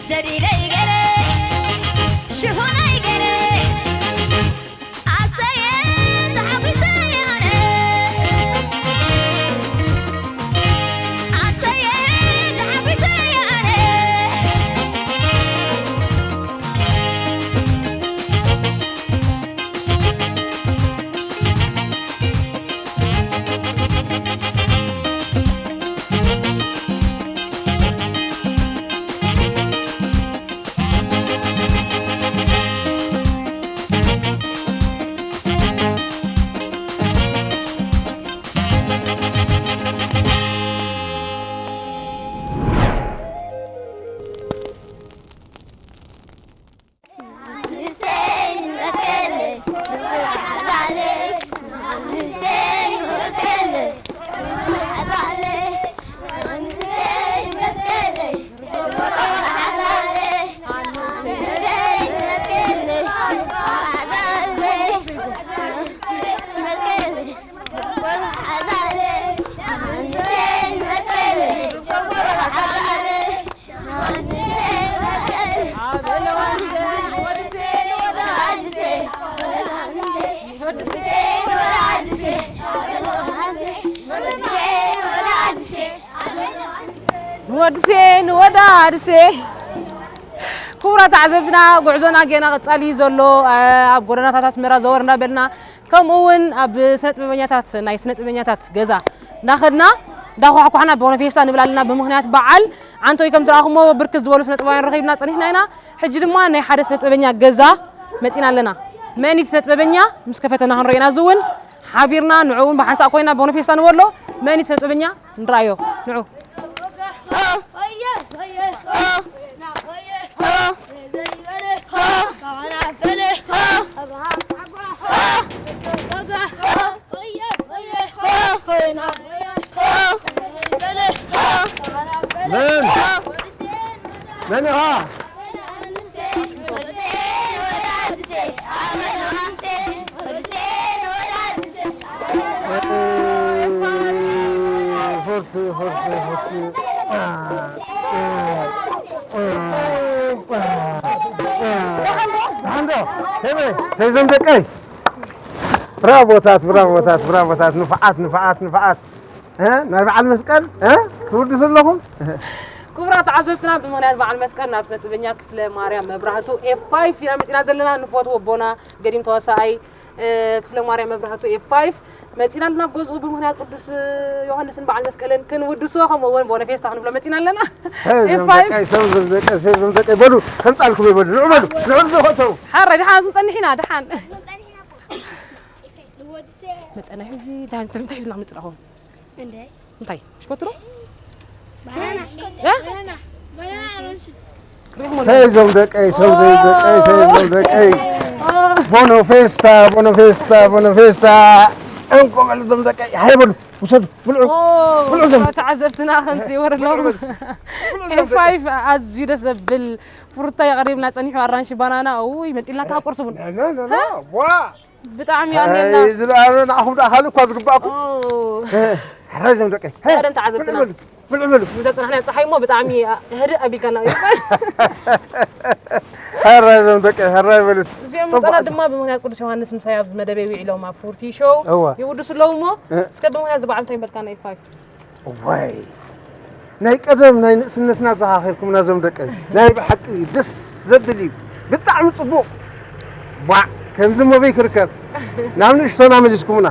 ሸዲደይ ገይረ ሽፎነይ ገይረ ኣሰየ ተሓጒሰ ኣነ ኣሰየ ተሓጒሰ ኣነ ንወድሴ ንወዳድሴ ክቡራት ተዓዘብትና፣ ጉዕዞና ጌና ቀጻሊ እዩ ዘሎ። ኣብ ጎደናታት ኣስመራ ዘወር እንዳበልና፣ ከምኡ እውን ኣብ ስነ ጥበበኛታት፣ ናይ ስነ ጥበበኛታት ገዛ እንዳኸድና እንዳኳሕኳሕና ቦኖፌስታ ንብል ኣለና። ብምኽንያት በዓል ዓንቶይ ከም ዝረኣኹሞ ብርክት ዝበሉ ስነ ጥበባውያን ረኺብና ጸኒሕና ኢና። ሕጂ ድማ ናይ ሓደ ስነ ጥበበኛ ገዛ መጺና ኣለና። መን እዩ ስነ ጥበበኛ? ምስ ከፈተና ክንሪኦ ኢና። እዚ እውን ሓቢርና ንዑ እውን ብሓንሳእ ኮይና ቦኖፌስታ ንበሎ። መን እዩ ስነ ጥበበኛ? ንረኣዮ። ንዑ። መን መን ኢኻ? ሰይዞም ደቀይ ብራቮታት ብራቮታት ብራቮታት ንፍዓት ንፍዓት ንፍዓት ናይ በዓል መስቀል ትውድሱ ኣለኹም። ክቡራት ተዓዘብትና ብምኽንያት በዓል መስቀል ናብ ስነ ጥበበኛ ክፍለ ማርያም መብራህቱ ኤፍ ፋይፍ ኢና መፂና ዘለና። ንፈትዎ ኣቦና ገዲም ተዋሳኣይ ክፍለ ማርያም መብራህቱ ኤፍ ፋይፍ መፂና ናብ ገዝኡ ብምኽንያት ቅዱስ ዮሃንስን በዓል መስቀልን ክንውድሶ ከምኡ እውን ቦነ ፌስታ ክንብሎ መፂና ኣለና። ኤፍ ፋይፍ ሰብዞም ደቀይ በሉ ከምፃልኩም ይበሉ ንዑ በሉ ንዑ ዝኸተው ሓራይ ድሓን ክንፀንሕ ኢና ድሓን መፀና ሕጂ እንታይ እንታይ ሒዝና ምፅራኹም እንታይ ሽኮትሮ ሰይዞም ደቀይ ሰይዞም ደቀይ ሰይዞም ደቀይ ቦኖ ፌስታ ቦኖ ፌስታ ቦኖ ፌስታ እንኮ በሉ ዞም ደቀይ ሃይ በሉ ውሰዱ ብልዑ ብልዑ ዞም ተዓዘብትና ከምዚ ወረሎም ኤፍ ፋይፍ ኣዝዩ ደስ ዘብል ፍሩታ የቕሪብና ጸኒሑ ኣራንሺ ባናና ውይ መንጢልና ካብ ቁርሲ ቡን ዋ ብጣዕሚ ኣኔና ዝለኣበ ንዓኹም ደኣ ካልእ እኳ ዝግባእኩም ሕራይ ዞም ደቀይ ቀደም ተዓዘብትና ብልዑ በሉ ብልዑ በሉ ምዛ ጽናሕና ጸሓይ እሞ ብጣዕሚ ህድእ ኣቢልካና እዩ ሕራይ ዞም ደቀይ ሕራይ በሉ እዚኦም ምጸና ድማ ብምኽንያት ቅዱስ ዮሃንስ ምሳይ ኣብዚ መደበይ ውዒሎም ኣብ ፉርቲ ሾው ይውድሱ ኣለዉ እሞ እስከ ብምኽንያት ዝበዓል እንታይ በልካና ኢፋይ ዋይ ናይ ቀደም ናይ ንእስነትና ዘኻኺርኩምና ዞም ደቀይ ናይ ብሓቂ ደስ ዘብል እዩ ብጣዕሚ ጽቡቕ ቧዕ ከምዚ መበይ ክርከብ ናብ ንእሽቶና መሊስኩምና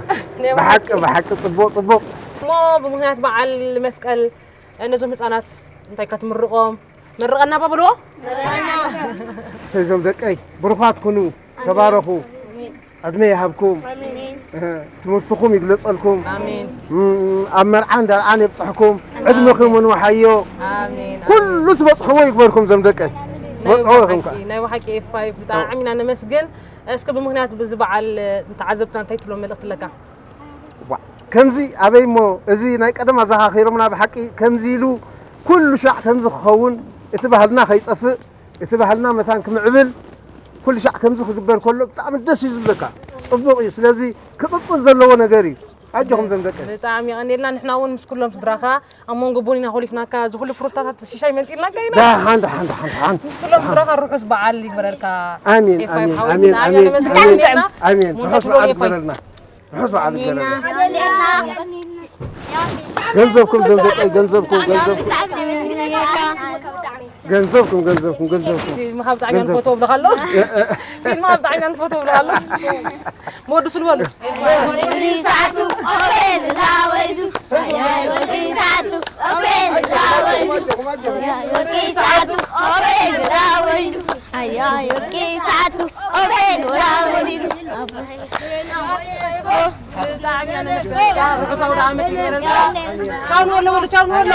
ብሓቂ ብሓቂ ጽቡቕ ጽቡቕ እሞ ብምኽንያት በዓል መስቀል ነዞም ህፃናት እንታይ ከትምርቖም መርቐና ባበልዎ ሰይዞም ደቀይ ብሩኻት ኩኑ ተባረኹ ዕድመ ይሃብኩም ትምህርትኹም ይግለፀልኩም ኣብ መርዓን ዳርዓን የብፅሕኩም ዕድመኹም እንውሓዮ ኩሉ ትበፅሕዎ ይግበርኩም ዘም ደቀ ትበፅሕዎ ኢኹም ናይ ብሓቂ ኤፋይ ብጣዕሚ ኢና ነመስግን እስኪ ብምክንያት ብዚ በዓል ተዓዘብትና እንታይ ትብሎ መልእክቲ ኣለካ ከምዚ ኣበይ እሞ እዚ ናይ ቀደም ኣዘኻኺሮምና ብሓቂ ከምዚ ኢሉ ኩሉ ሻዕ ከምዚ ክኸውን እቲ ባህልና ከይጠፍእ እቲ ባህልና መታን ክምዕብል ኩሉ ሻዕ ከምዚ ክግበር ከሎ ብጣዕሚ ደስ እዩ ዝብለካ ፅቡቕ እዩ ስለዚ ክቕፅል ዘለዎ ነገር እዩ ኣጆኹም ዘምዘቀ። ብጣዕሚ የቐንየልና። ንሕና እውን ምስ ኩሎም ስድራኻ ኣብ መንጎ ቡን ኢና ኮሊፍናካ። እዚ ኩሉ ፍሩታታት ሽሻይ መንጢልናካ ኢና። ደሓን፣ ደሓን፣ ደሓን፣ ደሓን። ምስ ኩሎም ስድራኻ ርሑስ በዓል ይግበረልካ። ኣሜን፣ ኤፋይ ኣሜን፣ ሓወይ፣ ኣሜን፣ ብጣዕሚ ኣሜን፣ ኣመስግን ኣሜን፣ ኣለና። ኣሜን። ሞት ርሑስ በዓል ይበለልና። ይግበረልና። ርሑስ በዓል ይግበረልና። ገንዘብኩም ዘምዘቀ፣ ገንዘብኩም፣ ገንዘብኩም። ገንዘብኩም፣ ገንዘብኩም፣ ገንዘብኩም። ፊልምኻ ብጣዕሚ እያ ንፈትዎ ብለኻ ኣሎ። ፊልምኻ ብጣዕሚ እያ ንፈትዎ ብለኻ ኣሎ። መወድሱ ዝበሉ። ብጣዕሚ ኣነ መስገንካ ርሑስ ኣውደ ዓመት ይግበረልካ። ቻው ንወሎ ወሎ፣ ቻው ንወሎ።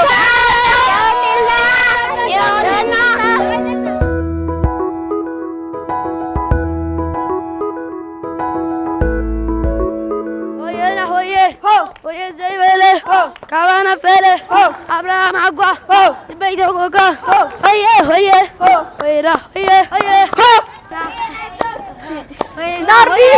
ሆየና ሆየ፣ ሆ! ሆየ ዘይበለ፣ ሆ! ካባና ፈለ፣ ሆ! ኣብርሃም ሓጓ፣ ሆ! ልበይ ተጎጋ፣ ሆ! ሆየ ሆየ፣ ሆ! ሆየና ሆየ፣ ሆየ፣ ሆ! ናርዲ! ሆየ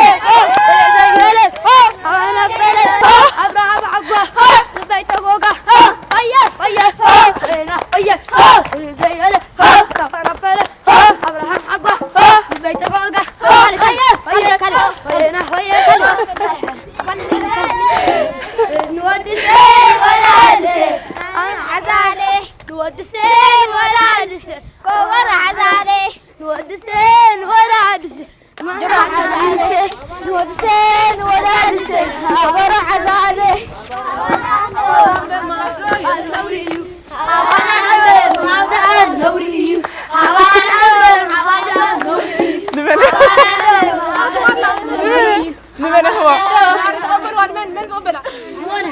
ዘይበለ፣ ሆ! ካባና ፈለ፣ ሆ! ኣብርሃም ሓጓ፣ ሆ! ልበይ ተጎጋ፣ ሆ! ሆየ ሆየ፣ ሆ! ሆየና ሆየ፣ ሆ! ሆየ ዘይበለ፣ ሆ! ካባና ፈለ፣ ሆ! ኣብርሃም ሓጓ፣ ሆ! ልበይ ተጎጋ፣ ሆ! ሆየ ሆየ፣ ሆየና ሆየ፣ ሆ! ንወዲ ሰይ ወላዲ ሰይ፣ ኣነ ሓዛለ። ንወዲ ሰይ ወላዲ ሰይ፣ ኮበሮ ሓዛለ። ንወዲ ሰይ ንወላዲ ሰይ፣ ማራ ሓዛለ። ንወዲ ሰይ ንወላዲ ሰይ፣ ኮበሮ ሓዛለ። ንበል። ንበል ኣሕዋ። ተቐበልዋ። መን፣ መን ተቐበላ? ዝኾነ።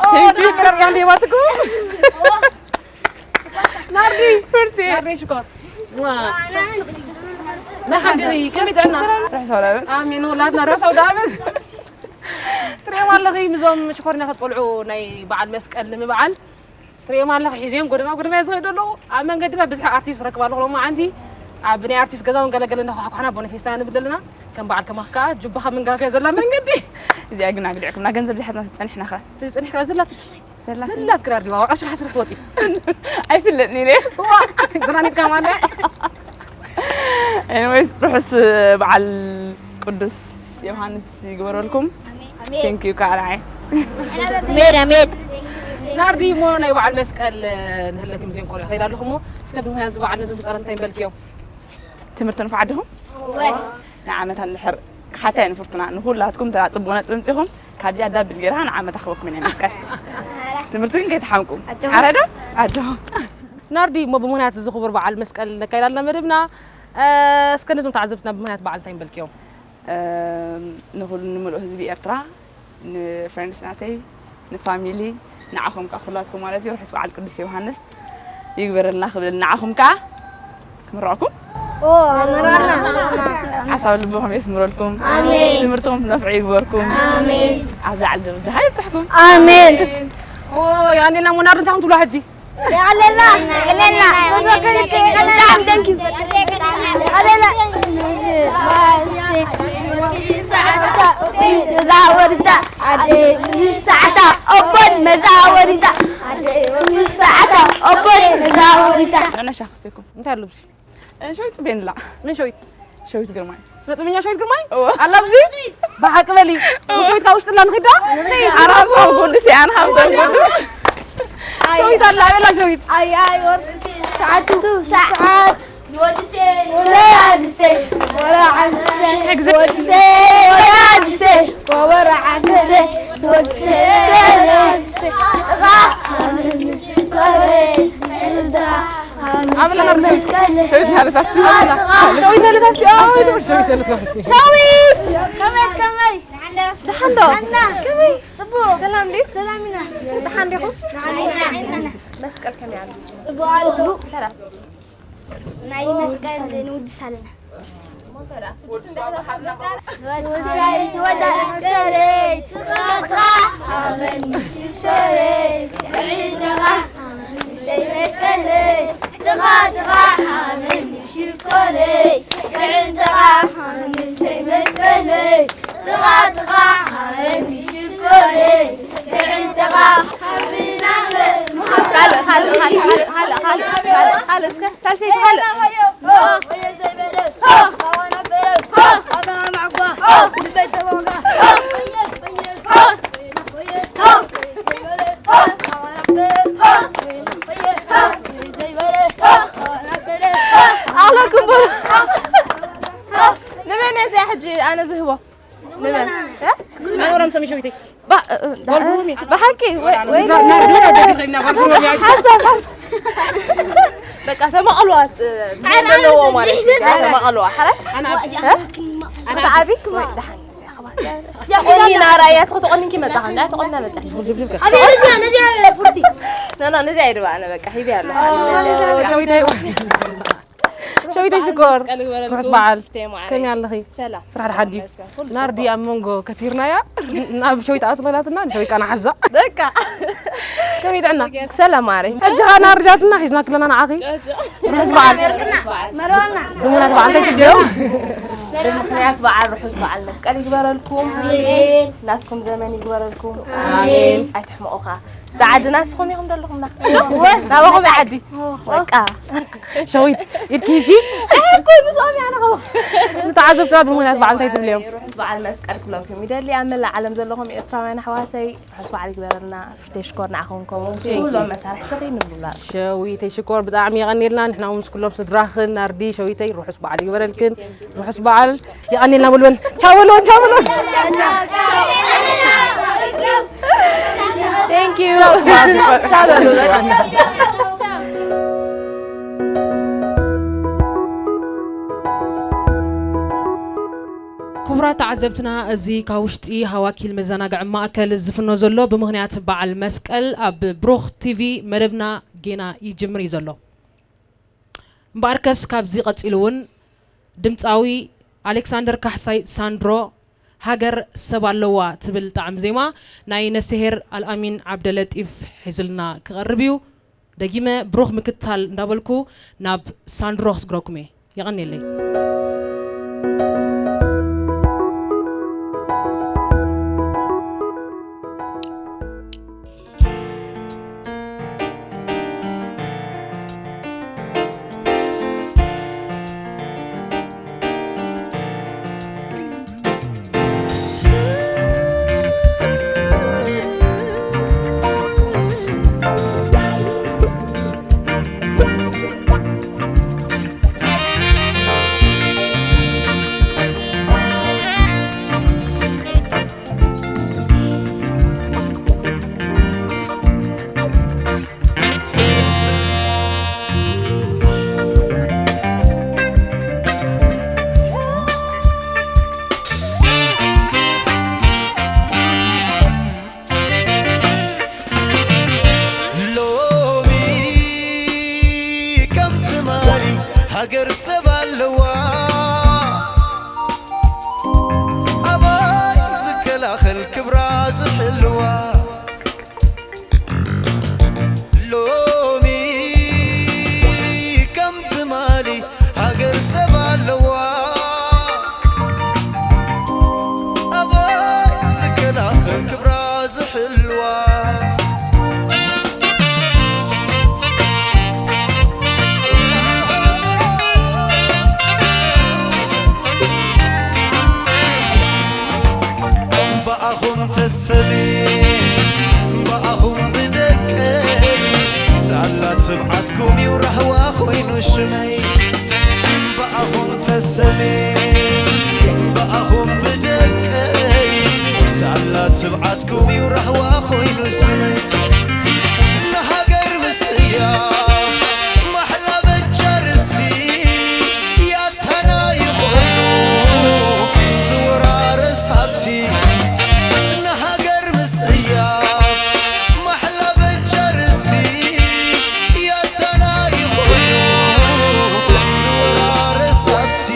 ኦ፣ ተቐበላ፣ ያ ሌባ ትኩ። ናርዲ፣ ፍርቲ። ናርዲ ሽኮር። ናይ ሓንድሪ፣ ከመይ ጥዕና? ርሑስ ኣውደ ዓመት። ኣሜን፣ ወላድና ርሑስ ኣውደ ዓመት። ትርእይዋ ኣለኺ፣ ምስዞም ሽኮሪናታት ቆልዑ ናይ በዓል መስቀል ንምብዓል ትርእዮም ኣለኺ፣ ሒዞም ጎደና ጎደና እዮም ዝኸዱ ኣለዉ። ኣብ መንገድና ብዝሒ ኣርቲስት ረክብ ኣለኹ። ሎማዓንቲ ኣብ ናይ ኣርቲስት ገዛ እውን ገለገለ እንዳኳሕኳሕና ቦኒፌስታ ንብል ኣለና። ከም በዓል ከማኺ ከኣ ጁባኻ ምንጋፍ እያ ዘላ መንገዲ። እዚኣ ግን ኣግሊዕኩምና፣ ገንዘብ ዝሓትና ጸኒሕናኸ? እቲ ጸኒሕካ ዘላትኪ? ዘላትኪ? ዘላትኪ ዳር ዲዋ፣ ዋዕሽ ሓስሪ ትወጺ። ኣይፍለጥን ኢለ። ዋ፣ ዝናኒትካ ማለ። ኤኒዌይስ፣ ርሑስ በዓል ቅዱስ ዮሃንስ ይግበረልኩም። ኣሜን። ቴንክ ዩ፣ ከዓ ንዓይ። ኣሜን፣ ኣሜን። ናርዲ፣ እሞ ናይ በዓል መስቀል ንህለኪ፣ ሙዚየም ቆልዑ ከይዳ ኣለኹ እሞ፣ እስከ ብምኽንያት እዚ በዓል ነዞም ህጻናት እንታይ ምበልክዮም? ትምህርቲ ንፉዓት ዲኹም? ወይ። ንዓመታ እንድሕር ክሓታ እየ ንፍርቱና፣ ንኹላትኩም ተራ ጽቡቕ ነጥቢ ኣምጺኹም፣ ካብዚኣ ዳብል ጌርካ ንዓመታ ክህበኩም እየ ናይ መስቀል። ትምህርቲ ግን ከይትሓምቁ። ኣጆኹም። ኣረ ዶ? ኣጆኹም። ናርዲ፣ እሞ ብምኽንያት እዚ ክቡር በዓል መስቀል ነካይድ ኣለና መደብና። እ፣ እስከ ነዞም ተዓዘብትና ብምኽንያት በዓል እንታይ ምበልክዮም? እም፣ ንኹሉ ንምሉእ ህዝቢ ኤርትራ፣ ንፍሬንድስ ናተይ፣ ንፋሚሊ፣ ንዓኹም ከኣ ኩላትኩም ማለት እዩ፣ ርሑስ በዓል ቅዱስ ዮሃንስ ይግበረልና ክብል ንዓኹም ከኣ ክምርዐኩም። ኦ፣ ኣመራና። ሓሳብ ልብኹም የስምረልኩም። ኣሜን። ትምህርትኹም ነፍዒ ይግበርኩም። ኣሜን። ኣብ ዝለዓለ ደረጃ ይብጽሕኩም። ኣሜን። ኦ፣ ያኔና ሙናር እንታይ ትብሉ ሕጂ? ያለና፣ ያለና። በጣም thank you። ያለና። መዛወርታ፣ ኣደ፣ ምስ ሰዓታ፣ ኦቦን መዛወርታ፣ ኣደ፣ ምስ ሰዓታ፣ ኦቦን መዛወርታ። ንዕና ሻኽ ስተይኩም። እንታይ ኣሎ ብዚ? እ፣ ሸዊት ጽቤንላ። መን ሸዊት? ሸዊት ግርማይ። ስነ ጥበበኛ ሸዊት ግርማይ? እወ። ኣላ ኣብዚ? ብሓቂ በሊ። እወ። ሸዊት ካብ ውሽጢ ኣላ ንኺዳ? ኣነ ሃምሳ ጉድስ እየ፣ ኣነ ሃምሳ ጉድስ። ሸዊት ኣላ፣ ኣበላ ሸዊት? ኣይ፣ ኣይ፣ ወር ሰዓቱ፣ ሰዓት። ወላዲሰ፣ ወራዓሰ፣ ወዲሰ፣ ወላዲሰ፣ ወበራዓሰ፣ ወዲሰ፣ ወላዲሰ። ጥቓ፣ ኣምስት፣ ኮበሬ፣ ስልሳ፣ ኣምላኽ ርሑስ። ሸዊት ናለት ሃብቲ። ሸዊት ናለት ሃብቲ። ኣዎ፣ ሸዊት ናለት ሃብቲ። ሸዊት! ከመይ፣ ከመይ? ደሓን ዶ? ደሓን። ከመይ? ጽቡቕ። ሰላም ድዩ? ሰላም ኢና። ደሓን ዲኹም? ደሓን ኢና። መስቀል ከመይ ኣሎ? ጽቡቕ ኣሎ። ሰላም። ናይ መስቀል ንውድስ ኣለና። ወሳይ ወዳ መስቀለይ፣ ትቐጥራ ሃበኒ ሽሸለይ፣ ጥዕይ ደቓ ሃበኒ ሰይ መስቀለይ፣ ጥቓ ጥቓ ሃበኒ ሽኮረይ፣ ጥዕይ ደቓ ሃበኒ ሰይ መስቀለይ፣ ጥቓ ጥቓ ሓበኒ ሽኮረይ፣ ብዕንጥቓ ሓቢና ክንምሃር። ካልእ፣ ካልእ፣ ካልእ፣ ካልእ፣ ካልእ፣ ካልእ፣ ካልእ፣ እስከ ሳልሰይቲ ካልእ። ኣኽለኩም በሉ። ንመን እያ እዚኣ ሕጂ ኣነ ዝህቦ? ንመን? እ? መኖሮም ሰሚ ሸዊተይ። ባ-፣ እ፣ እ፣ ብሓቂ ወይ፣ ወይ ናርዲ ወደ ዲኸና ጓልጉሎም ያዩ። ሓሳብ፣ ሓሳብ። በቃ ተመቐልዋ፣ እ፣ ብዘይ ዘለዎ ማለት እዩ። ተመቐልዋ። ሓራይ? ኣና እ? ኣና ተዓቢ? ወይ ደሓን። ተቆኒና ራእያ፣ እስኸ ተቆኒንኪ መጻኻ፣ እንዳ ተቆኒና መጻ። ኣቤት፣ ነዚኣ፣ ነዚኣ ፉርቲ። ኖ፣ ኖ፣ ነዚኣ ይድባ፣ ኣነ በቃ ሂቢ ኣለኹ። ሸዊተይ። ሸዊተይ ሽኮር፣ መስቀል ይግበረልኩም። ርሑስ በዓል። ፍትየ ማዕረይ። ከመይ ኣለኺ? ሰላም። ስራሕ ደሓን ድዩ? ይመስገን። ኩሉ ናርዲ ጽቡቕ። ኣብ መንጎ ከቲርናያ፣ ናብ ሸዊት ኣትለላትና፣ ንሸዊት ቃና ሓዛ። በቃ። ከመይ ጥዕና? ሰላም ማዕረይ። ሕጂ ኸኣ ናርዲ ኣትና ሒዝና ክለና ንዓኺ። ርሑስ በዓል። መርዋና። ድሙናት በዓል እንታይ ትብልዮም? ብምኽንያት በዓል ርሑስ በዓል መስቀል ይግበረልኩም። ኣሜን። ናትኩም ዘመን ይግበረልኩም። ኣሜን። ኣይትሕመቑኻ። እዛ ዓድና ንስኹም ኢኹም ዘለኹምና። ናባኹም እያ ዓዲ። በቃ። ሸዊት፣ ኢድኪ ሂብኪ? ኣይ፣ እኮ ምስኦም እያ ንኸው። ንተዓዘብትና ብምኽንያት በዓል እንታይ ትብልዮም? ርሑስ በዓል መስቀል ክብለኩም ይደሊ። ኣብ መላእ ዓለም ዘለኹም ኤርትራውያን ኣሕዋተይ፣ ርሑስ በዓል ይግበረልና። ርሑስ ሽኮር ንዓኹም ከምኡ ምስ ኩሎም መሳርሕትኺ ንብሉላ። ሸዊተይ ሽኮር፣ ብጣዕሚ የቐንየልና። ንሕና እውን ምስ ኩሎም ስድራኽን ናርዲ፣ ሸዊተይ፣ ርሑስ በዓል ይግበረልክን። ርሑስ በዓል። የቐንየልና በልወን። ቻው በልወን፣ ቻው በልወን። Thank you። ቻው በልወን። ክቡራት ተዓዘብትና፣ እዚ ካብ ውሽጢ ሃዋኪል መዘናግዒ ማእከል ዝፍኖ ዘሎ ብምኽንያት በዓል መስቀል ኣብ ብሩኽ ቲቪ መደብና ጌና ይጅምር እዩ ዘሎ። እምበኣርከስ ካብዚ ቀጺሉ እውን ድምጻዊ ኣሌክሳንደር ካሕሳይ ሳንድሮ ሃገር ሰብ ኣለዋ ትብል ጣዕሚ ዜማ ናይ ነፍስሄር ኣልኣሚን ዓብደለጢፍ ሒዙልና ክቐርብ እዩ። ደጊመ ብሩኽ ምክትታል እንዳበልኩ ናብ ሳንድሮ ክስግረኩም እየ። የቐንየለይ። ሎሚ ከም ትማሊ ሃገር ሰብ ኣለዋ፣ ኣባይ ዝከላኸል ክብራ ዝሕልዋ። ሎሚ ከም ትማሊ ሃገር ሰብ ኣለዋ፣ ኣባይ ዝከላኸል ክብራ ዝሕልዋ። ብኣኹም ተሰብየ፣ ብኣኹም ብደቀይ፣ ሳላ ትብዓትኩም እዩ ራህዋ ኮይኑ ሽመይ። ብኣኹም ተሰብየ፣ ብኣኹም ብደቀይ፣ ሳላ ትብዓትኩም እዩ ራህዋ ኮይኑ ሽመይ። ንሃገር ምስያፍ ማሕላ በጃ ርስቲ፣ ያታና ይኾኑ ዝወራረስ ሃብቲ። ንሃገር ምስያፍ ማሕላ በጃ ርስቲ፣ ያታና ይኾኑ ዝወራረስ ሃብቲ።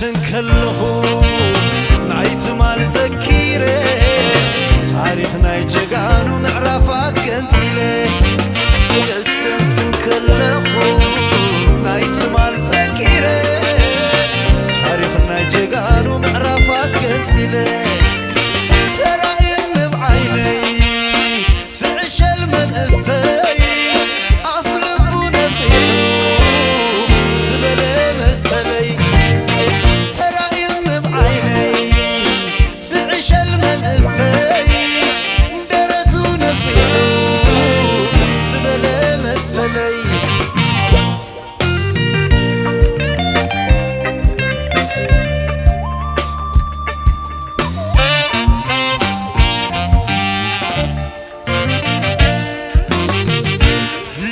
እንከለኹ ናይ ትማል ዘኪረ፣ ታሪኽ ናይ ጀጋኑ ምዕራፋት ገንጺለ። የስተንትን ከለኹ ናይ ትማል ዘኪረ፣ ታሪኽ ናይ ጀጋኑ ምዕራፋት ገንጺለ። ሰራእየኒ ብዓይነይ ትዕሸል መንእሰይ፣ ኣፍ ልቡ ነፊሑ ዝበለ መሰለይ። ሰራእየኒ ብዓይነይ ትዕሸል መንእሰይ፣ ደረቱ ነፊሑ ዝበለ መሰለይ።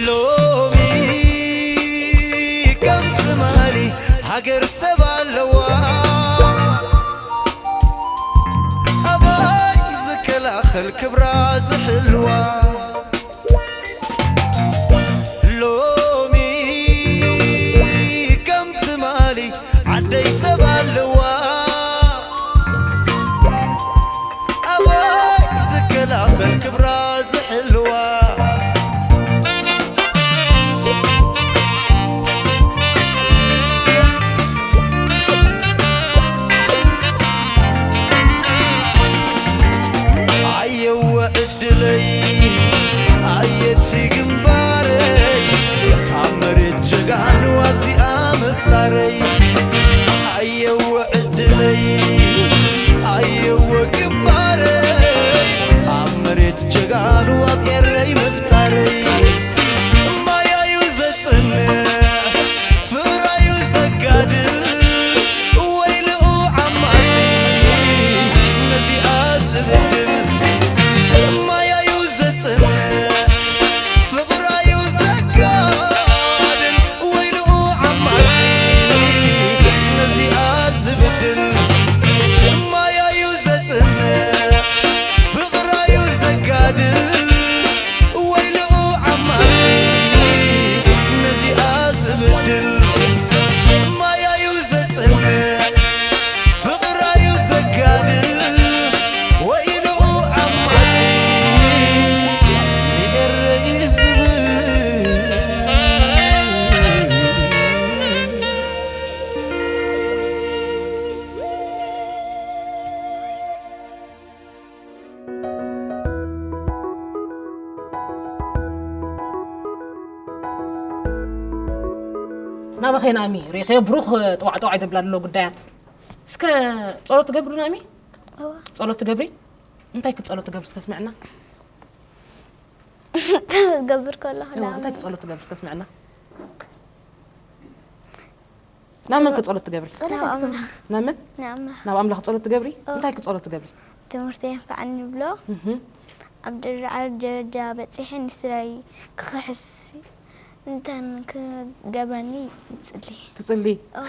ሎሚ ከም ትማሊ ሃገር ሰብ ኣለዋ፣ ኣባይ ዝከላኸል ክብራ ዝሕልዋ። ሎሚ ከም ትማሊ ዓደይ ሰብ ኣለዋ፣ ኣባይ ዝከላኸል ክብራ ዝሕልዋ። ኣየወ ዕድለይ ኣየቲ ግንባረይ፣ ካብ መሬት ጀጋኑ ኣብዚኣ ምፍጣረይ። ኣየወ ዕድለይ ኣየወ ግንባረይ፣ ኣብ መሬት ጀጋኑ ኣብ ኤረይ ምፍጣረይ። ማያዩ ዘጽንዕ ፍቕራዩ ዘጋድል፣ ወይልኡ ዓማጺ ነዚኣ ዝብድል። ማያዩ ዘጽንዕ ፍቕራዩ ዘጋድል፣ ወይልኡ ዓማጺ ነዚኣ ዝብድል። ማያዩ ዘጽንዕ ፍቕራዩ ዘጋድል፣ ወይልኡ ዓማጺ ነዚኣ ዝብድል። ማያዩ ዘጽንዕ ፍቕራዩ ዘጋድል፣ ወይልኡ ዓማጺ ንኤረይ ዝብል። ናባኸ ናእሚ ርኢኸዮ ብሩኽ ጠዋዕጠዋዕ እዩ ዘብላ ዘሎ ጉዳያት። እስከ ጸሎት ትገብሪ ናእሚ? እዋ። ጸሎት ትገብሪ? እንታይ ክጸሎት ትገብሪ እስከ ስምዕና? ገብር ከለኹ እዋ፣ እንታይ ክጸሎት ትገብሪ እስከ ስምዕና? ናብ መን ክጸሎት ትገብሪ? ናብ ኣምላኽ። ናብ መን? ንኣምላኽ። ናብ ኣምላኽ ጸሎት ትገብሪ? ኦ። እንታይ ክጸሎት ትገብሪ? ትምህርቲ የንፈዓኒ ብሎ። እህ። ኣብ ደረጃ ደረጃ በጺሐ ንስራይ ክኽሕስ እንተን ክገብረኒ ይጽሊ። ትጽሊ? ኦ።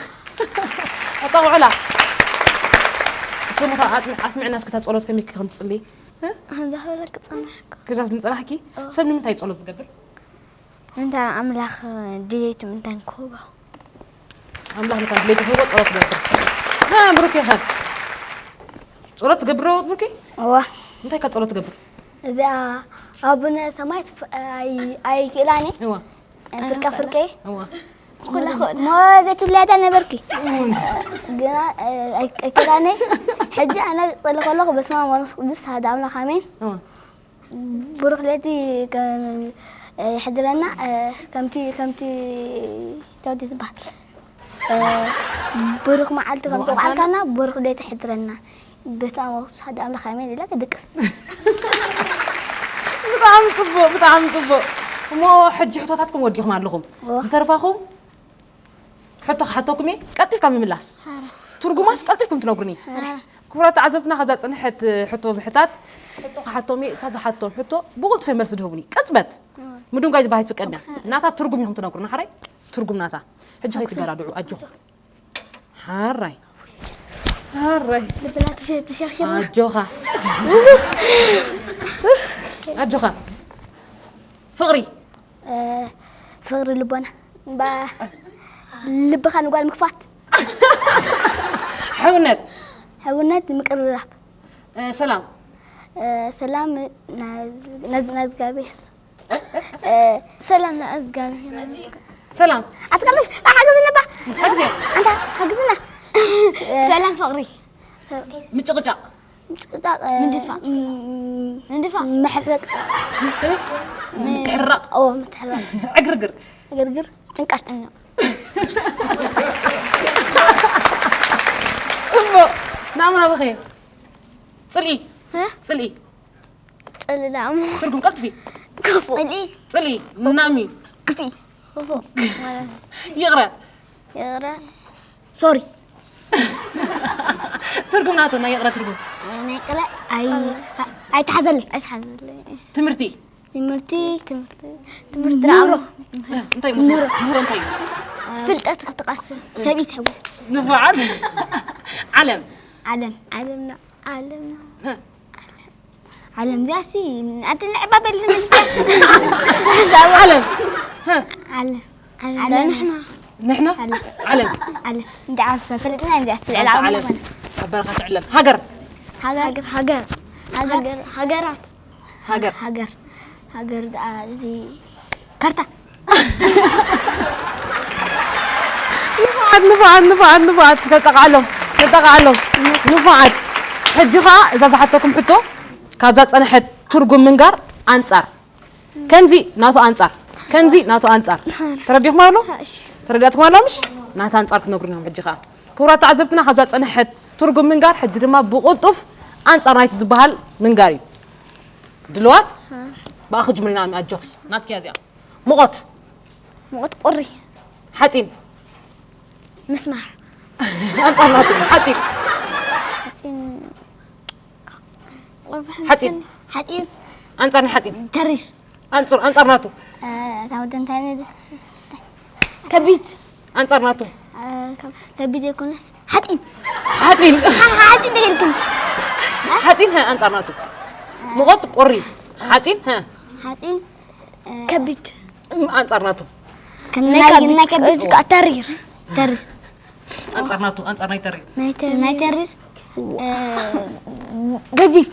ኣጣውዕላ። እስከ ምኻ ኣጽም-፣ ኣስምዕና እስከ እታ ጸሎት ከመይ ከም ትጽሊ? እ? ከምዛ ክብለክ ጸናሕኩ። ክብለክ ምጸናሕኪ? ኦ። ሰብ ንምንታይ ጸሎት ዝገብር? እንተ ኣምላኽ ድሌቱ ምንታይ ክህቦ። ኣምላኽ ምንታይ ድሌቱ ክህቦ ጸሎት ትገብር። ና ብሩክ ይኸን። ጸሎት ትገብር ዶ ብሩክ? እዋ። እንታይ ካብ ጸሎት ትገብር? እዚኣ ኣቡነ ሰማይ ትፍ-፣ ኣይ-፣ ኣይክእላኒ። እዋ። ፍርቀ ፍርቀ። እዋ። ኩላ ክእላ። ሞ ዘይትብለያ ዳ ነበርኪ። ግና፣ ኣይ-፣ ኣይክእላኒ። ሕጂ ኣነ ክጸሊ ከለኹ በስመ ኣብ ወመንፈስ ቅዱስ ኣሐዱ ኣምላኽ ኣሜን። እዋ። ብሩኽ ለይቲ ከም፣ እ፣ ይሕድረና፣ እ፣ ከምቲ፣ ከምቲ፣ ከምቲ ትበሃል። እ፣ ብሩኽ መዓልቲ ከምቲ ብሩኽ ኣውዓልካና፣ ብሩኽ ለይቲ ይሕድረና። በስመ ኣብ ወወልድ ወመንፈስ ቅዱስ ኣሐዱ ኣምላኽ ኣሜን ኢለ ክድቅስ። ብጣዕሚ ጽቡቕ፣ ብጣዕሚ ጽቡቕ። እሞ ሕጂ ሕቶታትኩም ወዲኹም ኣለኹም። እወ። ዝተረፋኹም ሕቶ ክሓተኩም እየ፣ ቀልጢፍካ ምምላስ። ሓራ። ትርጉማስ ቀልጢፍኩም ትነግሩኒ። ሓራ። ክቡራት ተዓዘብትና፣ ካብዛ ዝጸንሐት ሕቶ ምሕታት፣ ሕቶ ክሓቶም እየ፣ እታ ዝሓቶም ሕቶ ብቕልጡፍ እዮም መልሲ ዝህቡኒ። ቅጽበት። እወ። ምድንጓይ ዝበሃል ኣይፍቀድን እያ። ናታ ትርጉም ኢኹም ትነግሩና፣ ሓራይ? ትርጉም ናታ። ሕጂ ከይትገዳድዑ፣ ኣጆኹም። ሓራይ። ሓራይ። ልብና ተሸ-፣ ተሸርሺርና። ኣጆኻ። ኣጆኻ። ፍቕሪ። እ፣ ፍቕሪ ልቦና። ባ-፣ ልብኻ ንጓል ምክፋት። ሕውነት። ሕውነት ምቅርራብ። እ፣ ሰላም። እ፣ ሰላም ና- ነዝ- ነዝጋቤ ሰላም ንእዝጋብሔር። ሰላም። ኣትቀልፍ ሓግዝና ባ ሓግዜ። ኣንታ ሓግዝና ሰላም ፍቕሪ። ምጭቕጫቕ። ምጭቅጫቅ ምድፋእ። ም- ምድፋእ። ምሕረቅ ምትሕራቕ። ኦ ምትሕረቅ ዕግርግር። ግርግር ጭንቀት እሞ ናሙና በኸየ። ጽልኢ። እ? ጽልኢ። ጽልላም። ትርጉም ቀልጥፊ። ክፉ። ጽልኢ። ናሚ። ክፊ። ክፉ። ይቕረ። ይቕረ። ሶሪ ትርጉም ናቱ ናይ ይቕረ ትርጉም። ናይ ቅረ ኣይ ኣይተሓዘለይ ኣይትሓዘለይ። ትምህርቲ። ትምህርቲ ትምህርቲ ትምህርቲ ምህሮ። እንታይ ምህሮ? ምህሮ እንታይ እዩ? ፍልጠት ክትቐስም። ሰብኢት ሕቡ ንፉዓት። ዓለም። ዓለም ዓለምና ዓለምና ዓለም ዚኣሲ ኣቲ ንዕባበል ዓለም። ዓለም ዓለም ንሕና ንሕና ዓለም። ዓለም እንዲዓስ ፈለጥና እንዲዓስ ልዕሊ ዓለም። ዓለም ኣበረኻ ትዕለም። ሃገር። ሃገር ሃገር ሃገር ሃገራት ሃገር። ሃገር ሃገር ደኣ እዚ ካርታ ንፉዓት ንፉዓት ንፉዓት ንፉዓት። ነጠቓዕሎም ነጠቓዕሎም። ንፉዓት። ሕጂ ኸዓ እዛ ዝሓተኩም ሕቶ ካብዛ ጸንሐት ትርጉም ምንጋር ኣንጻር ከምዚ ናቱ ኣንጻር ከምዚ ናቱ ኣንጻር ተረዲኹም ኣሎ? ተረዲኣትኩም ኣሎ ምሽ? ናታ ኣንጻር ክትነግሩና ሕጂ ኸዓ ክቡራት ተዓዘብትና ካብዛ ጸንሐት ትርጉም ምንጋር ሕጂ ድማ ብቕልጡፍ ኣንጻር ናይቲ ዝበሃል ምንጋር እዩ። ድልዋት ብኣኺ ጅምሪና ኣጆኺ ናትኪ እያ እዚኣ። ሙቐት ሙቐት ቁሪ ሓፂን ምስማር ኣንጻር ናቱ ሓፂን ቁሪ ሓፂን ሓፂን ኣንጻር ናይ ሓፂን ተሪር ኣንጻር ኣንጻር ናቱ እታ ወደ እንታይ ነደ ከቢድ ኣንጻር ናቱ ከቢድ የኮነስ ሓፂን ሓፂን ሓፂን ተገልክም ሓፂን ሃ ኣንጻር ናቱ ሙቐት ቁሪ ሓፂን ሃ ሓፂን ከቢድ ኣንጻር ናቱ ከናይ ናይ ከቢድ ተሪር ተሪር ኣንጻር ናቱ ኣንጻር ናይ ተሪር ናይ ተሪር ናይ ተሪር ገዚፍ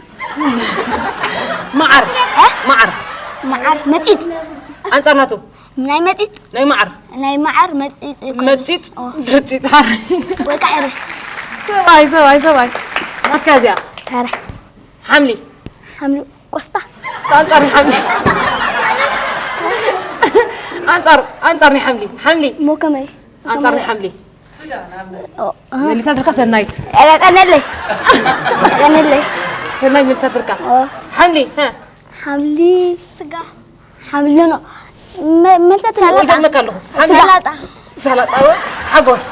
መዓር መዓር መዓር መፂጥ ኣንጻር ናቱ ናይ መፂጥ ናይ መዓር ናይ መዓር መፂጥ መፂጥ መፂጥ ሓር ወይ ከዓ ዕረ ሰብኣይ ሰብኣይ ሰብኣይ ናትካ እዚኣ ዕረ ሓምሊ ሓምሊ ቆስጣ ኣንጻር ናይ ሓምሊ ኣንጻር ኣንጻር ናይ ሓምሊ ሓምሊ እሞ ከመይ ኣንጻር ናይ ሓምሊ ኦ፣ እ፣ መሊሳ ዝልካ ሰናይት ቀነለይ ቀነለይ ሰናይት መሊሳ ዝልካ ኦ፣ ሓምሊ ሀ ሓምሊ ስጋ ሓምሊ ኖ መልሰት ይገርመካ ኣለኹ ሓምሊ ሰላጣ ሰላጣ ሓጎስ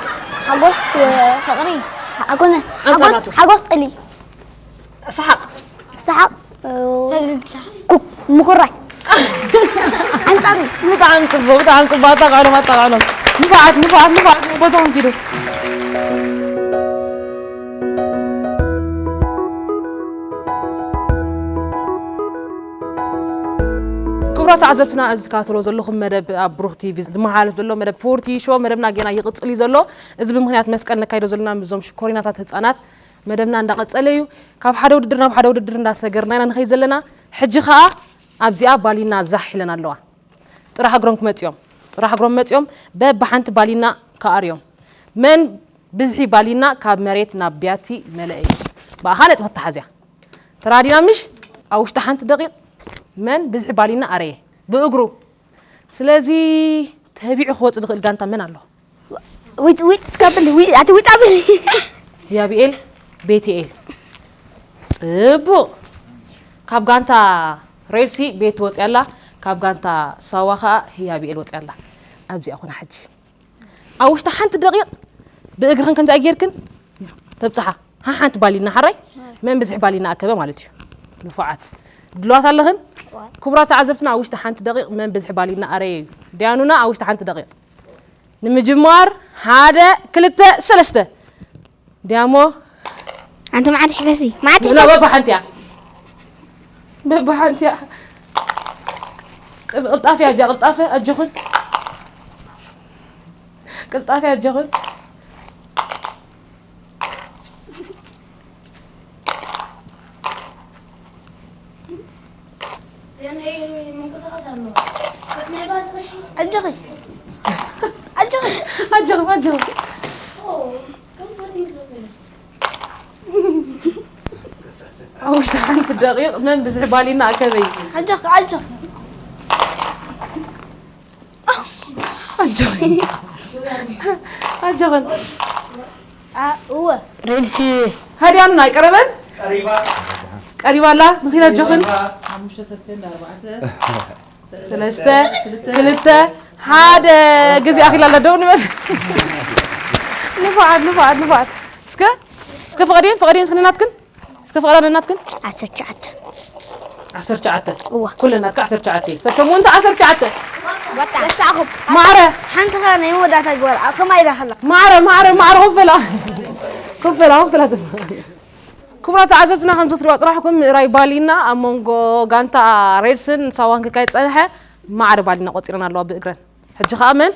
ሓጎስ ፍቕሪ ኣኮነ ኣንጻር ናቱ። ሓጎስ ጥሊ ሰሓቕ ሰሓቕ ፈገግታ ኩክ ምኹራይ ኣንጻሩ ብጣዕሚ ጽቡቕ ብጣዕሚ ጽቡቕ ኣጣቃዕሎም ኣጣቃዕሎም ንፋዓት ንፋዓት ንፋዓት ቦታውን ኪዱ ክቡራት ተዓዘብትና እዚ ዝከታተሎ ዘለኹም መደብ ኣብ ብሩኽ ቲቪ ዝመሓላለፍ ዘሎ መደብ ፎርቲ ሾ መደብና ጌና ይቕጽል እዩ ዘሎ። እዚ ብምኽንያት መስቀል ነካይዶ ዘለና ምስዞም ሽኮሪናታት ህፃናት መደብና እንዳቐጸለ እዩ። ካብ ሓደ ውድድር ናብ ሓደ ውድድር እንዳሰገርና ኢና ንኸይድ ዘለና። ሕጂ ኸኣ ኣብዚኣ ባሊና ዛሕ ኢለን ኣለዋ። ጥራሕ እግሮም ክመጽዮም ጥራሕ እግሮም መጽዮም በብሓንቲ ባሊና ክኣርዮም መን ብዝሒ ባሊና ካብ መሬት ናብ ቢያቲ መለአ እዩ። ብኣኻ ነጥቢ ክተሓዝያ ተራዲና ምሽ ኣብ ውሽጢ ሓንቲ ደቂቕ መን ብዝሒ ባሊና ኣረየ ብእግሩ ስለዚ ተቢዑ ክወጽእ ዝኽእል ጋንታ መን ኣሎ? ዊጥ ዊጥ ስከብል ዊ ኣቲ ዊጥ ኣብል ህያብኤል ቤትኤል ጽቡቕ ካብ ጋንታ ሬድሲ ቤት ወፅያ ኣላ ካብ ጋንታ ሳዋ ከዓ ህያብኤል ወፅያ ኣላ ኣብዚኣ ኮና ሕጂ ኣብ ውሽጢ ሓንቲ ደቂቕ ብእግርኽን ከምዚ ጌርክን ተብፅሓ ሓሓንቲ ባሊና ሓራይ መን ብዝሒ ባሊና ኣከበ ማለት እዩ ንፉዓት ድልዋት ኣለኽን ክቡራት ተዓዘብትና ኣብ ውሽጢ ሓንቲ ደቂቕ መን ብዝሒ ባሊና ኣረየ እዩ ዲያኑና ኣብ ውሽጢ ሓንቲ ደቂቕ ንምጅማር ሓደ ክልተ ሰለስተ ዲያሞ ኣንተ መዓት ሕፈሲ መዓት ላ በብሓንቲ እያ በብሓንቲ እያ ቅልጣፊ ኣጃ ቅልጣፈ ኣጆኽን ቅልጣፊ ኣጆኽን ምንቅስቃስ ኣለዎ። ምዕባለ ቅርሺ። ኣጆኺ። ኣጆኺ። ኣጆኺ፣ ኣጆኺ። ኦ፣ ከም ፕሮቲን ክትበልዕ። ኣብ ውሽጢ ሓንቲ ደቂቕ መን ብዝሒ ባሊና ኣከበይ። ኣጆኺ፣ ኣጆኺ። ኣጆኺ። ኣጆኽን። ኣ-፣ እወ። ሬድሲ። ሃዲያኑን ኣይቀረበን? ቀሪባ። ቀሪባ ኣላ። ንኺድ ኣጆኽን። ሓሙሽተ ሰከንድ፣ ኣርባዕተ፣ ሰለስተ፣ ክልተ፣ ሓደ። ግዜ ኣኺላ ኣላ። ደው ንበል። ንፉዓት፣ ንፉዓት፣ ንፉዓት። እስከ፣ እስከ ፍቐድየን፣ ፍቐድየን እስከ ነናትክን። እስከ ፍቐዳ ነናትክን። ዓሰርተ ትሽዓተ። ዓሰርተ ትሽዓተ። እዋ። ኩለን ናትካ ዓሰርተ ትሽዓተ። ሰብ ሸሞንተ ዓሰርተ ትሽዓተ። ወጣ። ተሳኹም። ማዕረ። ሓንቲ ኸ ናይ መወዳእታ ግበር። ኣብ ከማይ ኢላ ከላ። ማዕረ፣ ማዕረ፣ ማዕረ ኮፍ በላ። ኮፍ በላ፣ ኮፍ በላ። ክቡራት ተዓዘብትና፣ ከም ዝትሪእዋ ጽናሕኩም ምእራይ ባሊና ኣብ መንጎ ጋንታ ሬድስን ሳዋን ክካየድ ጸንሐ። ማዕረ ባሊና ቆጺረን ኣለዋ ብእግረን። ሕጂ ኸኣ መን?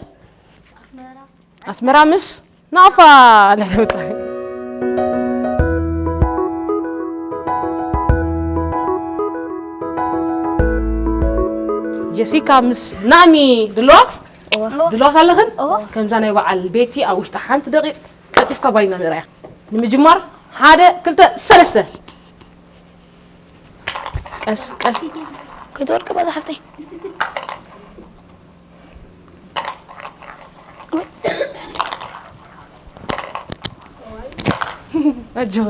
ኣስመራ ምስ ናፋ ለለውጥ። ጀሲካ ምስ ናሚ ድልዋት? እዋ። ድልዋት ኣለኽን? እዋ። ከምዛ ናይ በዓል ቤቲ ኣብ ውሽጢ ሓንቲ ደቂቕ ቀልጢፍካ ባይና ምእራያ። ንምጅማር፣ ሓደ፣ ክልተ፣ ሰለስተ። ቀስ፣ ቀስ። ከይትወድቂ በዛ ሓፍተይ። ኣጆኺ።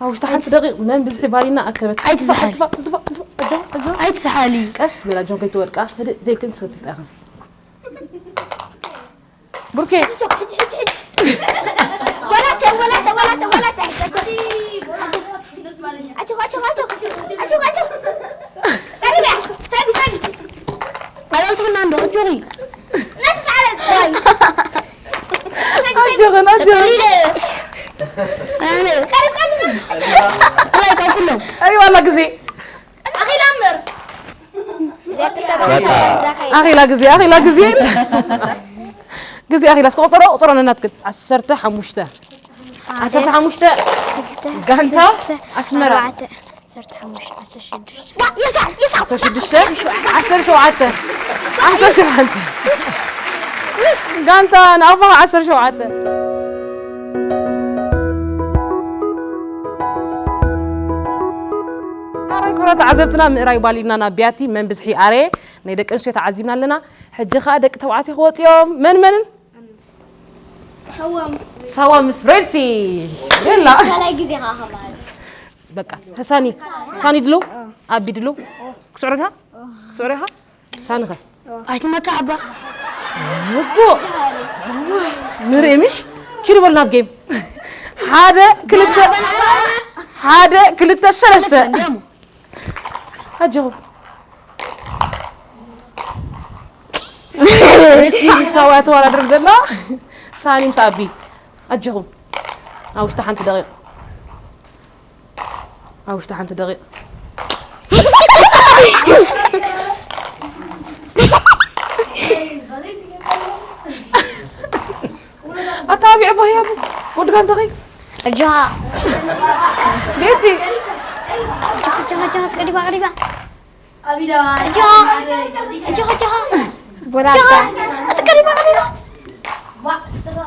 ኣብ ውሽጢ ሓንቲ ደቂቕ መን ብዝሒ ባሊና ኣከበት? ኣይትዝሓሊ። ትፋእ፣ ትፋእ፣ ትፋእ፣ ትፋእ። ኣጆኺ፣ ኣጆኺ። ኣይትዝሓሊ። ቀስ በል ኣጆኺ ከይትወድቃ። ህድእ ዘይክን ሰትልጣ ኢኽን። ብሩኬ። ሕጂ፣ ሕጂ፣ ሕጂ፣ ሕጂ። ወላተ፣ ወላተ፣ ወላተ፣ ወላተ። ኣጆኺ፣ ኣጆኺ፣ ኣጆኺ፣ ኣጆኺ። ኣጆኺ፣ ኣጆኺ። ቀሪበ። ሳቢ፣ ሳቢ። ኣላልትኽና እንዶ፣ ኣጆኺ። ናትካ ዓለት፣ ዋይ። ኣጆኽን፣ ኣጆኽን። ተጸሊለ። ኣነ። ቀሪብ፣ ቀሪብ። ዋይ፣ ካብ ኩሎም። ኣይ፣ ዋላ ግዜ። ኣኺላ እምበር። በቃ። ኣኺላ ግዜ፣ ኣኺላ ግዜ። ግዜ ኣኺላ። እስከ ቁጽሮ፣ ቁጽሮ ነናትክን። ዓሰርተ ሓሙሽተ። ዓሰርተ ሓሙሽተ። ጋንታ ኣስመራ። ኣርባዕተ። ዓሰርተ ሓሙሽተ፣ ዓሰርተ ሽዱሽተ። ዓሰርተ ሽዱሽተ፣ ዓሰርተ ሸውዓተ፣ ዓሰርተ ሸውዓተ። ጋንታ ናፋ ዓሰርተ ሸውዓተ። ሓራይ ክቡራት ተዓዘብትና፣ ምእራይ ባሊና ናብ ቢያቲ መን ብዝሒ ኣረ ናይ ደቂ ኣንስትዮ ተዓዚብና ኣለና። ሕጂ ኸኣ ደቂ ተባዕትዮ ክወጽኡ እዮም። መን መንን? ሳዋ ምስ ሳዋ ምስ ሬድሲ። የላ። ካልኣይ ግዜ ኸኣ ኸማን። በቃ፣ ሳኒ፣ ሳኒ ድሉ፣ ኣቢ ድሉ። ክስዕረካ? ክስዕረካ? ሳንኸ? ኣይትመካ ኣባ። ጽቡቕ። ንርኢ ምሽ? ኪዱ በል ናብ ጌም። ሓደ፣ ክልተ፣ ሓደ፣ ክልተ፣ ሰለስተ። ኣጆኹም። ሬሲ ሳዋ ተወዳድር ዘላ ሳኒ ምስ ኣቢ። ኣጆኹም። ኣብ ውሽጢ ሓንቲ ደቂቕ። ኣብ ውሽጢ ሓንቲ ደቂቕ። ኣታቢዕ ቦህያቡ ወዲ ጋንተኺ። ኣጆኻ። ቤቲ። ኣጆኻ፣ ኣጆኻ፣ ኣጆኻ፣ ቀሪባ፣ ቀሪባ። ኣቢዳ። ኣጆኻ። ኣጆኻ፣ ኣጆኻ። ቦራታ። ኣጆኻ። ኣቲ ቀሪባ፣ ቀሪባ። ዋ፣ ስራ።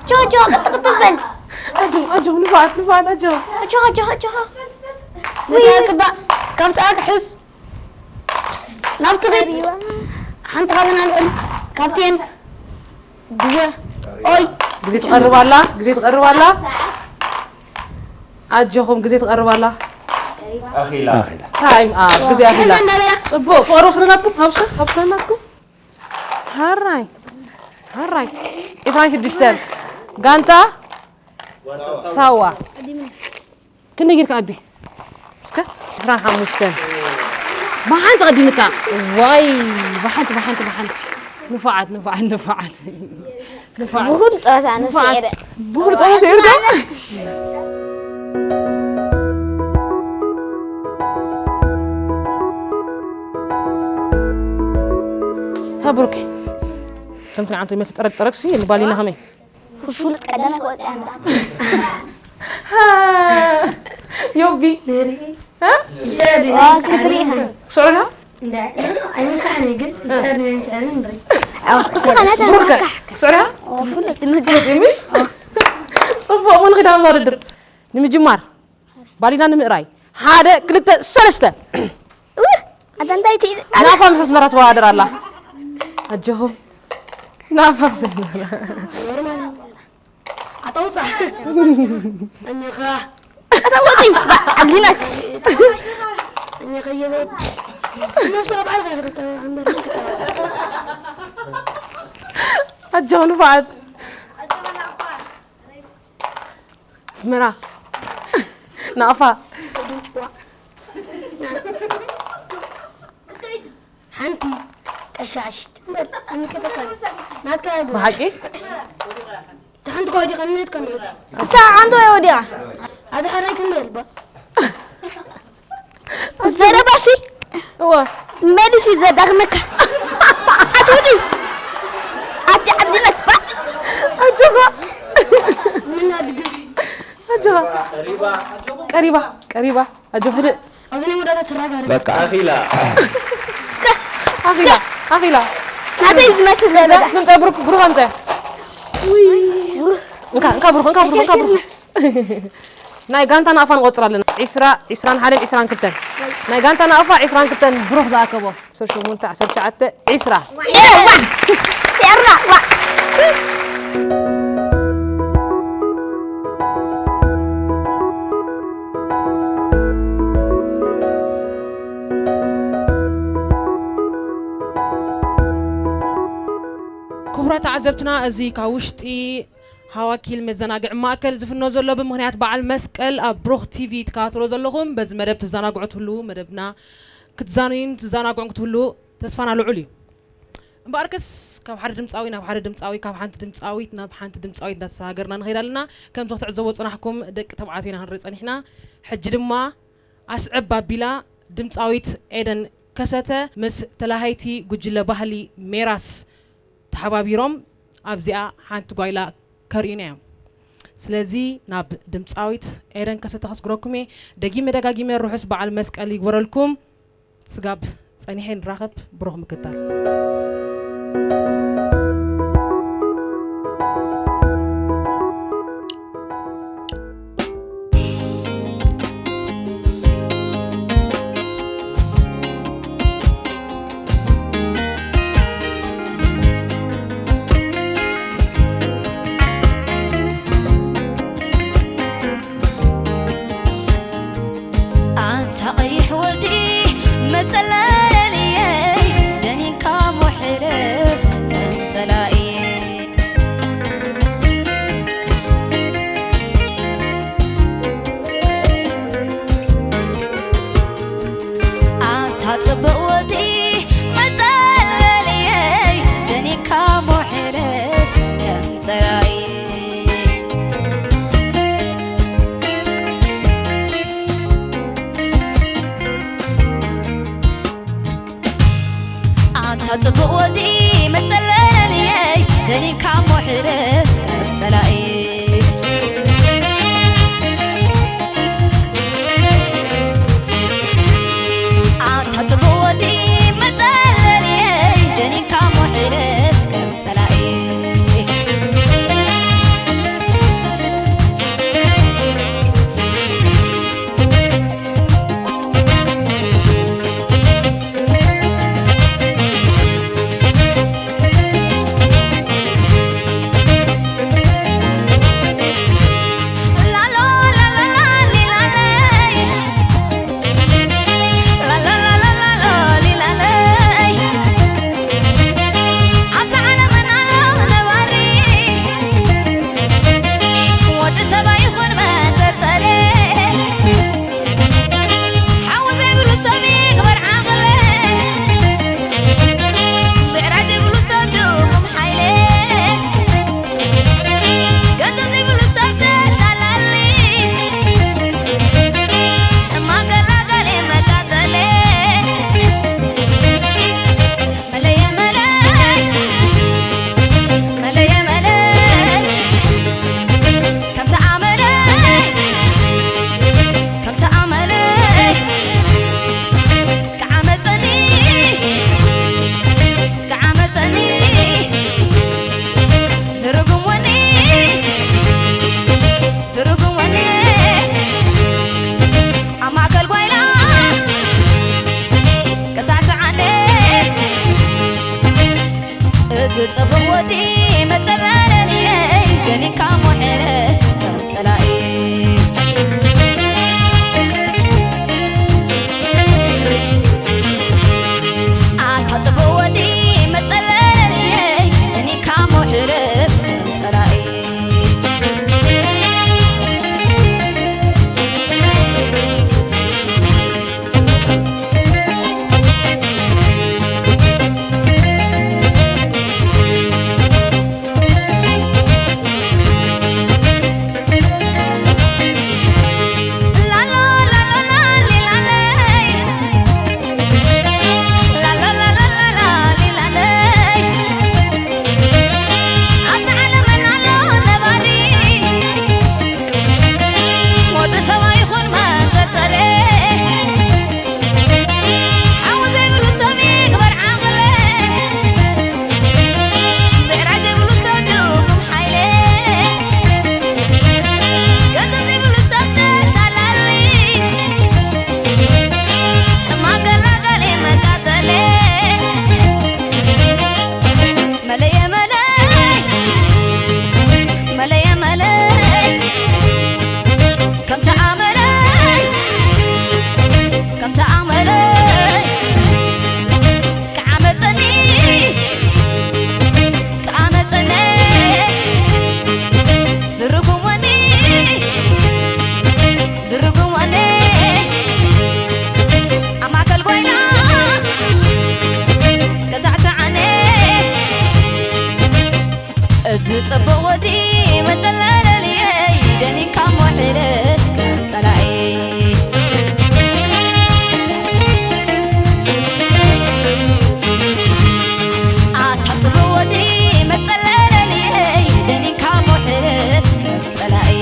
ኣጆኻ፣ ኣጆኻ፣ ቅጥ፣ ቅጥ በል። ኣጆ፣ ኣጆ፣ ንፋዓት፣ ንፋዓት፣ ኣጆ። ኣጆኻ፣ ኣጆኻ፣ ኣጆኻ። ነታ ክባ፣ ካብታ ክሕዝ። ናብቲ ኺድ። ሓንቲ ካብና ልዕል። ካፕቴን። ድወ። ኦይ። ግዜ ትቐርብ ኣላ፣ ግዜ ትቐርብ ኣላ። ኣጆኹም፣ ግዜ ትቐርብ ኣላ። ኣኺላ። ታይም ኣፕ፣ ግዜ ኣኺላ። ሕሰ እንዳበላ። ጽቡቕ፣ ፍቕሪ ወስደናትኩም፣ ሃብሰ፣ ሃብሰናትኩም። ሃራይ፣ ሃራይ። ዕስራን ሽዱሽተን። ጋንታ ሳዋ። ክንደይ ጌርካ ኣቢ? እስከ ዕስራን ሓሙሽተን። ብሓንቲ ቀዲምካ። ዋይ፣ ብሓንቲ፣ ብሓንቲ፣ ብሓንቲ። ንፉዓት፣ ንፉዓት፣ ንፉዓት። ንፉዓት። ብኹሉ ጸወታ ንስዒረ። ንፉዓት። ብኹሉ ጸወታ ስዒርካ? ሃ፣ ብሩክ። ከምቲ ንዓንቶ ይመስል ጠረግ፣ ጠረግሲ፣ ንባሊና ከመይ? ፍሉጥ ቀዳማይ ክወጽእ ኣንዳ። ሃ! ዮቢ። ንርኢ። እ? ይስዕድ ዋው፣ ይስዕድ። ክትርኢ ኢኻ። ክስዕሩ ዲኻ? እንዳ ኣይንካሕን ግን ይስዕድ ይስዕድ ንርኢ። እስኻ ናታ ብሩኽከ? ክስዕሩ ዲኻ? ፍሉጥ ምግቢ። ፍሉጥ እዩ፣ ምሽ? ጽቡቕ፣ እውን ኺዳን ውድድር ንምጅማር ባሊና ንምእራይ። ሓደ፣ ክልተ፣ ሰለስተ። ውህ፣ ኣታ እንታይ ትይ-? ናፋ ምስ ኣስመራ ትወዳደር ኣላ። ኣጆኹም። ናፋ ምስ ኣስመራ። ኣታ ውፃ። እኛኻ ኣታ ወፂ፣ ኣግሪናት። እኛኻ የበ ነብሱ ኣብ ዓልኻ ከተስተባዕ እምበር ምን ከተባዕ ኣጆኹም ንፉዓት። ኣስመራ። ናፋ። ድንጭዋ ሓንቲ ቀሻሽ ትንበል ኣንከተካ ናትካ ያዱ ብሓቂ? ሓንቲ ከወዲቐ ምንት ከምት እሳ ሓንቲ ወይ ወዲያ። ኣደ ሓራይ ትንበል ባ ዘረባሲ እወ። መልሲ ዘዳኽመካ። ኣትውዲ። ኣቲ ዓድግነት ባ። ኣጆኻ። ምን ኣድግፍ ኣጆኻ። ቀሪባ። ቀሪባ። ኣጆ ህድእ። ኣብዚ ናይ ወዳታ ተራጋሪ በቃ ኣኺላ ኣኺላ። ኣኺላ። ናተይ ዝመስል ዘረባ። ስንጠ ብሩክ ብሩክ ኣምፀ። እንካ እንካ ብሩክ እንካ ብሩክ እንካ ብሩክ። ናይ ጋንታ ናቕፋ ንቆፅር ኣለና። ዒስራ፣ ዒስራን ሓደን ዒስራን ክልተን። ናይ ጋንታ ናቕፋ ዒስራን ክልተን ብሩክ ዝኣከቦ። ዓሰርተ ሸሞንተ፣ ዓሰርተ ትሽዓተ፣ ዒስራ። ኤ፣ ዋ። ቴራ፣ ዋ። ክቡራት ተዓዘብትና፣ እዚ ካብ ውሽጢ ሃዋኪል መዘናግዒ ማእከል ዝፍኖ ዘሎ ብምኽንያት በዓል መስቀል ኣብ ብሩኽ ቲቪ ትከታተሎ ዘለኹም፣ በዚ መደብ ትዘናግዑ ትህልዉ፣ መደብና ክትዛንዩን ትዘናግዑን ክትህልዉ ተስፋና ልዑል እዩ። እምበኣርከስ ካብ ሓደ ድምጻዊ ናብ ሓደ ድምጻዊ፣ ካብ ሓንቲ ድምጻዊት ናብ ሓንቲ ድምጻዊት እንዳተሰጋገርና ንኸይድ ኣለና። ከምዚ ክትዕዘቦ ዝጸናሕኩም ደቂ ተባዕትዮ ኢና ክንርኢ ጸኒሕና። ሕጂ ድማ ኣስዕብ ኣቢላ ድምጻዊት ኤደን ከሰተ ምስ ተላሃይቲ ጉጅለ ባህሊ ሜራስ ተሓባቢሮም ኣብዚኣ ሓንቲ ጓይላ ከርእዩና እዮም። ስለዚ ናብ ድምጻዊት ኤደን ከሰተ ከስግረኩም እየ። ደጊመ ደጋጊመ ርሑስ በዓል መስቀል ይግበረልኩም። ስጋብ ጸኒሐ ንራኸብ፣ ብሩኽ ምክታል። ኣንታ ቀይሕ ወዲ መጸለልየይ፣ ደኒንካ ሞ ሕለፍ ከም ጸላእየይ። ኣንታ ጽቡቕ ወዲ መጸለልየይ፣ ደኒንካ ሞ ሕለፍ ከም ጸላእየይ። ኣንታ ጽቡቕ ወዲ መጸለልየይ፣ ደኒንካ ሞ ሕለፍ ከም ጸላእየይ። ኣንታ ጽቡቕ ወዲ መጸለልየይ፣ ደኒንካ ሞ ሕለፍ ከም ጸላእየይ። ርጉም ወኒ ኣብ ማእከል ጓይላ ከሳዕስዓኒ፣ እዚ ጽቡቕ ወዲ መጸለለልየይ፣ ገኒካ ሞሕረ ከም ጸላኢ። ኣታ ጽቡቕ ወዲ መጸለለልየይ፣ ገኒካ ሞሕረ ከም ጸላኢ። ወዲ ሰብኣይ ይኹን መንጠርጠሪ፣ ሓዊ ዘይብሉ ሰብ ይግበር ዓቕሊ። ብዕራይ ዘይብሉ ሰብ ድኹም ሓይሊ፣ ገንዘብ ዘይብሉ ሰብ ተታላሊ፣ ሕማቕ ገላጋሊ መቃጠሊ። መለየ መለይ፣ መለየ መለይ፣ ከምቲ ኣመለይ፣ ከምቲ ኣመለይ፣ ክዓመጸኒ፣ ክዓመጸኒ፣ ዝርጉም ወኒ፣ ዝርጉም ወኒ፣ ኣብ ማእከል ጓይላ፣ ከሳዕስዓኒ። እዚ ጽቡቕ ወዲ መጸለለልየይ፣ ደኒንካ ሞሕለት ከም ጸላኢ። ኣታ ጽቡቕ ወዲ መጸለለልየይ፣ ደኒንካ ሞሕለት ከም ጸላኢ።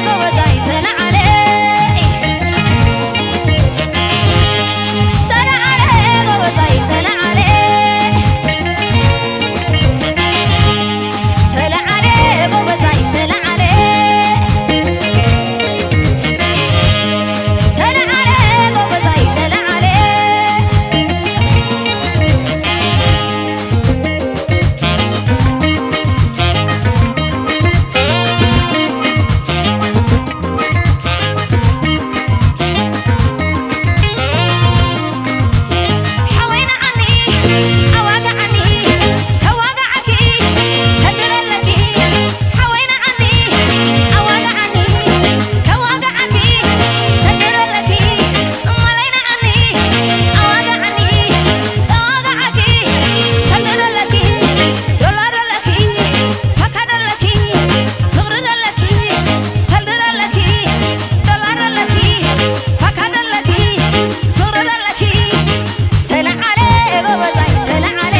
ጎበዛይ ተለዓለ፣ ተለዓለ፣ ጎበዛይ ተለዓለ፣ ተለዓለ፣ ጎበዛይ ተለዓለ፣ ተለዓለ፣ ጎበዛይ ተለዓለ። ሓወይ ንዓኒ ኣዋግዓኒ፣ ከዋግዓኪ ሰግረለኪ። ሓወይ ንዓኒ ኣዋግዓኒ፣ ከዋግዓኪ ሰግረለኪ። ማለይ ንዓኒ ኣዋግዓኒ፣ ከዋግዓኪ ሰግረለኪ። ዶላር ኣለኪ፣ ፈካ ደለኪ፣ ፍቕሪ ደለኪ፣ ሰልዲ ደለኪ፣ ዶላር ደለኪ፣ ፈካ ደለኪ፣ ፍቕሪ ደለኪ። ተለዓለ ጎበዛይ ተለዓለ፣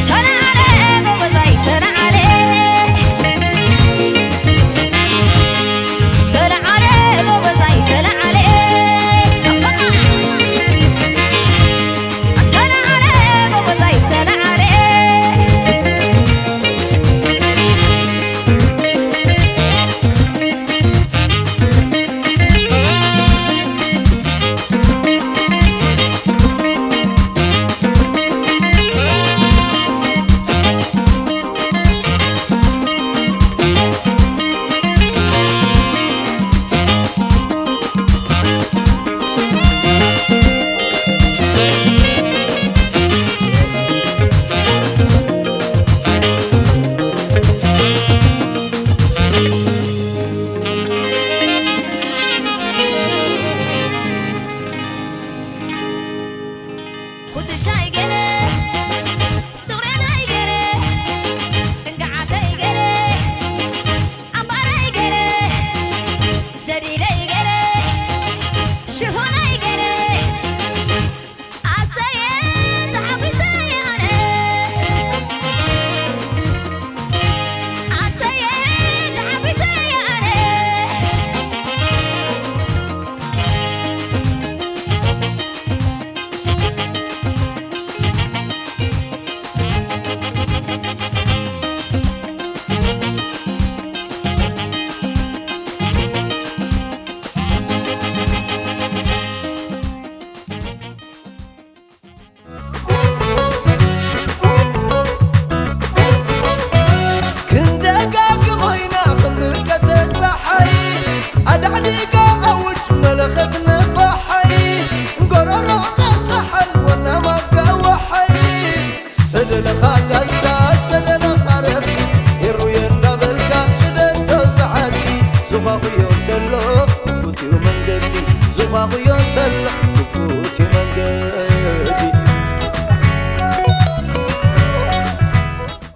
ተለዓለ ጎበዛይ ተለዓለ፣ ተለዓለ ጎበዛይ ተለዓለ። ተለዓለ ጎበዛይ ተለዓለ። ኩትሻይ ገረ፣ ሱሬናይ ገረ፣ ጽንግዓተይ ገረ፣ ኣምባረይ ገረ፣ ጀዲደይ ገረ፣ ሽፎነይ ገረ፣ ኣሰየ ተሓጒሰ ኣነ፣ ኣሰየ ተሓጒሰ ኣነ። ክንደጋግሞ ኢና ክንርከተ ጸሓይ፣ ኣዳዕዲጋ ኣውጅ መለኸት ንፋሓይ፣ ጎረሮና ሳሓል ወና ማጋ ወሓይ። ተደለኻ ጋዝጋዝ፣ ተደለኻ ረፍቲ፣ ሄሩየ እንዳበልካ ሽደዶ ዝዓዲ። ዝዃኹዮ እንከሎ ክፉት እዩ መንገዲ፣ ዝዃኹዮ